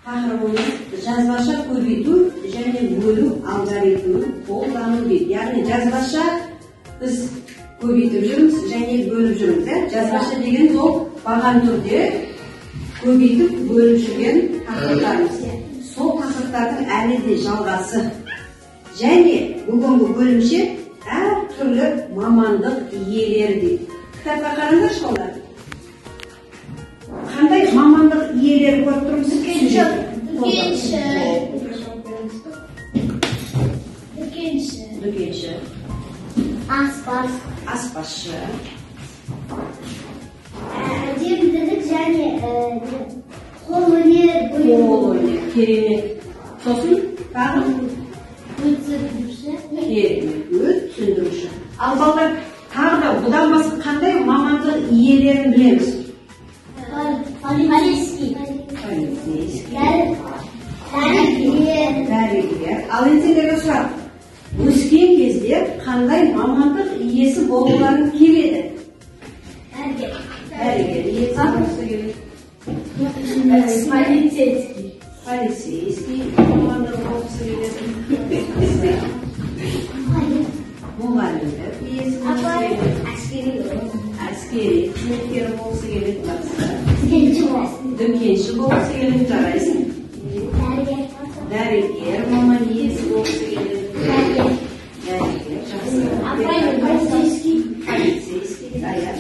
Тақырыбымыз жазбаша көбейту және бөлу алгоритмін қолдану дейді. Яғни жазбаша біз көбейтіп жүрміз және бөліп жүрміз. Жазбаша деген ол баған түрде көбейтіп бөліп жүрген тақырыптарымыз. Сол тақырыптардың әлі де жалғасы. Және бүгінгі бөлімше әртүрлі мамандық иелері дейді. Кітапқа қараңдаршы балалар. Қандай мамандық иелері көріп тұрмыз? Дүкенші. Дүкенші. Дүкенші. Аспаз. Аспазшы. Әдемілік және қолөнер. Қолөнер, керемет. Сосын тағы Өрт сөндіруші. Керемет, өрт сөндіруші. Ал балалар, тағы да бұдан басқа қандай мамандық иелерін білеміз? Полицейский. Полицейский. Дәрігер. Дәрігер. Ал енді сендерге сұрақ. Өскен кезде қандай мамандық иесі болғыларың келеді? Дәрігер. Дәрігер иесі болғысы келеді. Полицейский. Полицейский мамандығы болғысы келеді. Мұғалімдік иесі болғысы келеді. Әскери қызметкері болғысы келеді. Дүкенші болғысы келеді. Жарайсың. Дәрігер маман иесі болғысы келеді. Дәрігер, жақсы. Полицейский. Полицейский, аяқ.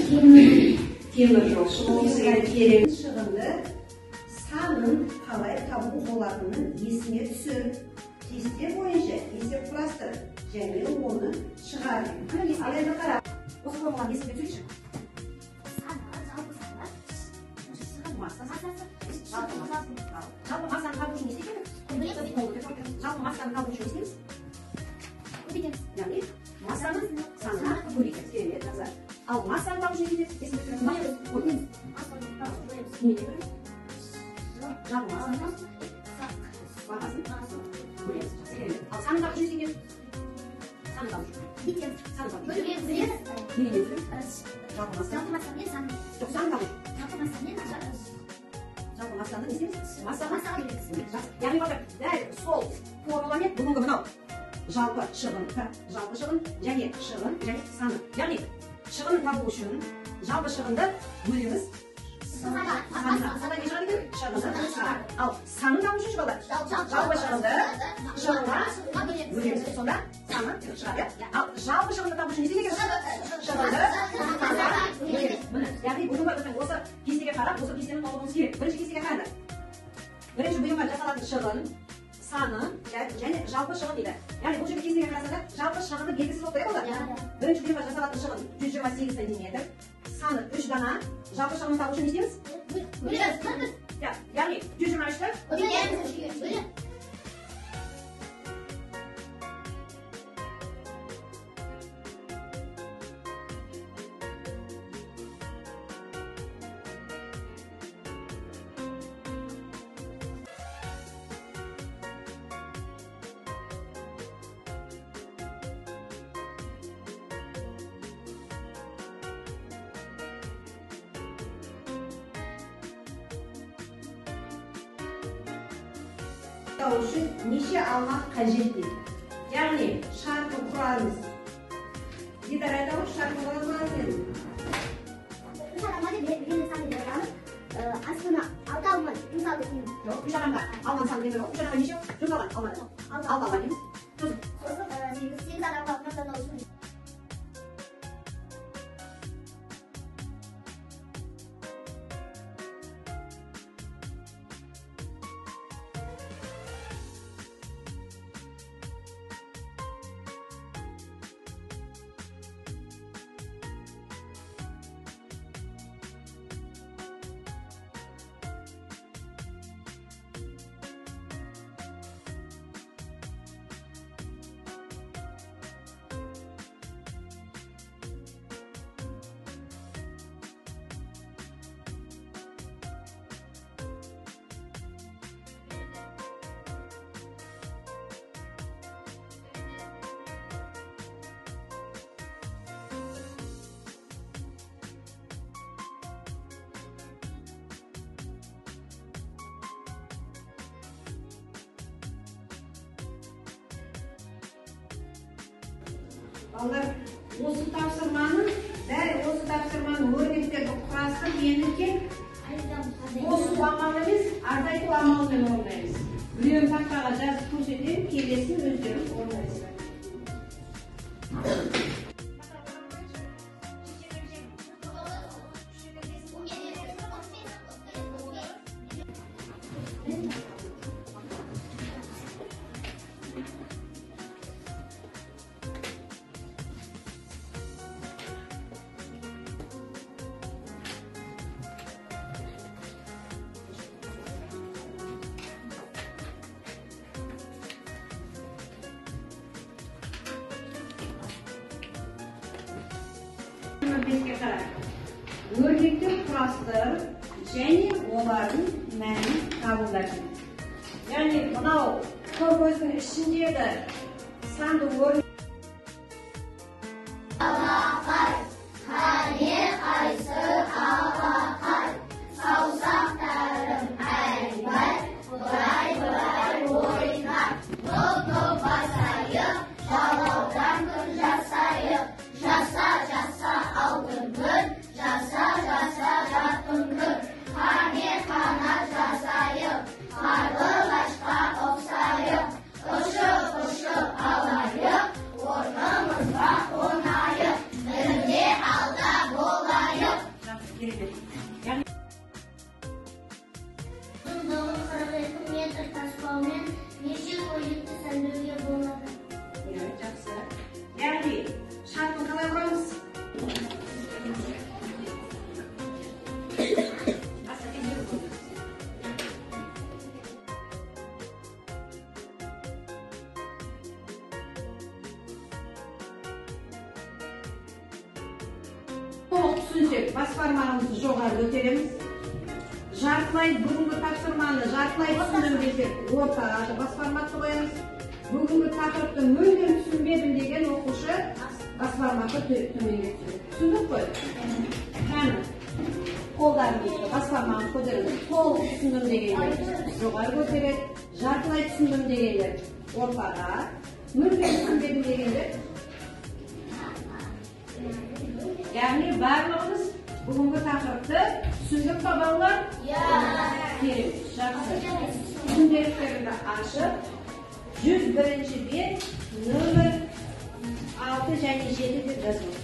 Темір жолшы болғысы келеді. Керемет. Шығынды санын қалай табу болатынын есіңе түсір. Кесте бойынша есеп құрастыр және оны шығар. Ал енді қара. Осы формуланы есіңе түсірші. Жалпы массаны табу үшін не істейміз? Жалпы массаны табу үшін не істейміз? Көбейтеміз. Яғни массаны санына көбейтеміз. Керемет, жақсы. Ал массаны табу үшін не істейміз? Есіңе түсіріңіз. Неге бөлеміз? Жалпы массаны бағасын бөлеміз. Жақсы, керемет. Ал санын табу үшін не істейміз? Санын табу үшін. Санын табу үшін. Неге бөлеміз? Жалпы массаны. Жоқ, санын табу үшін. Жалпы массаны не істейміз? Массаны бөлеміз. Яғни балалар, дәл сол формуламен бүгінгі мынау жалпы шығын, жалпы шығын және шығын және саны. Яғни шығын табу үшін жалпы шығынды бөлеміз санына. Сонда не шығады екен? Шығыны шығады. Ал санын табу үшін балалар, жалпы шығынды шығынға бөлеміз. Сонда саны шығады. Ал жалпы шығынды табу үшін не істейміз екен? Шығынды санға бөлеміз. Міне, яғни бүгінгі біздің осы кестеге қарап, осы кестені толтыруымыз керек. Бірінші кестеге қараңдар. Бірінші бұйымға жасалатын шығын саны және жалпы шығын дейді. Яғни бұл жерде кестеге қарасаңдар, жалпы шығыны белгісіз болып тұр, иә балалар? Бірінші бұйымға жасалатын шығын 128 сантиметр, саны 3 дана. Жалпы шығынын табу үшін не істейміз? Бөлеміз. Яғни 123-ті Бөлеміз. Үшін неше алма қажет дейді. Яғни шартын құрамыз. Дидар айта ғой, шартын қалай құратын едің? Үш адамға деп белгілі сан береміз. Астына 6 алма жұмсалды дейміз. Жоқ, үш адамға алманың саны белгілі. Үш адамға неше жұмсалған алманы? 6 алма дейміз. Сосын 8 адамға тамақтану үшін Балалар, осы тапсырманы, дәл осы тапсырманы өрнектерді құрастырып, енді тек қосу амалы емес, азайту амалымен орындаймыз. Біреуін тақтаға жазып көрсетемін, келесін өздеріңіз орындайсыздар. Беске қарай. Өрнектер құрастыр және олардың мәнін табыңдар. Яғни мынау көздің ішіндегі санды өрнек. Алақай, қане қайсы алақай, саусақтарым әйбай, былай-былай ойнар. Топ-топ басайық, жалаудан күн жасайық, жаса, жаса алтын күн, жаса, жаса жарқын күн. Қане қанат жасайық, қарлығашқа ұқсайық, ұшып, ұшып алайық, орнымызға қонайық, бірде алда болайық. Жақсы, керемет. Яғни Ұзындығы 42 метр таспаумен неше көйлекті сәндеуге болады? Иә, жақсы. Яғни шартын қалай құрамыз? Толық түсінсек, бас бармағымызды жоғары көтереміз. Жартылай бүгінгі тапсырманы жартылай түсіндім десек, ортаға бас бармақты қоямыз. Бүгінгі тақырыпты мүлдем түсінбедім деген оқушы бас бармақты төменге түсіреді. Түсіндік қой? Кәні, қолдарымызды бас бармағын көтереміз. Толық түсіндім дегендер жоғары көтереді, жартылай түсіндім дегендер ортаға, мүлдем түсінбедім дегендер. Яғни барлығымыз бүгінгі тақырыпты түсіндік па, балалар? Иә. Керемет, жақсы. Күнделіктеріңді ашып, 101-бет, нөмір 6 және 7 деп жазып.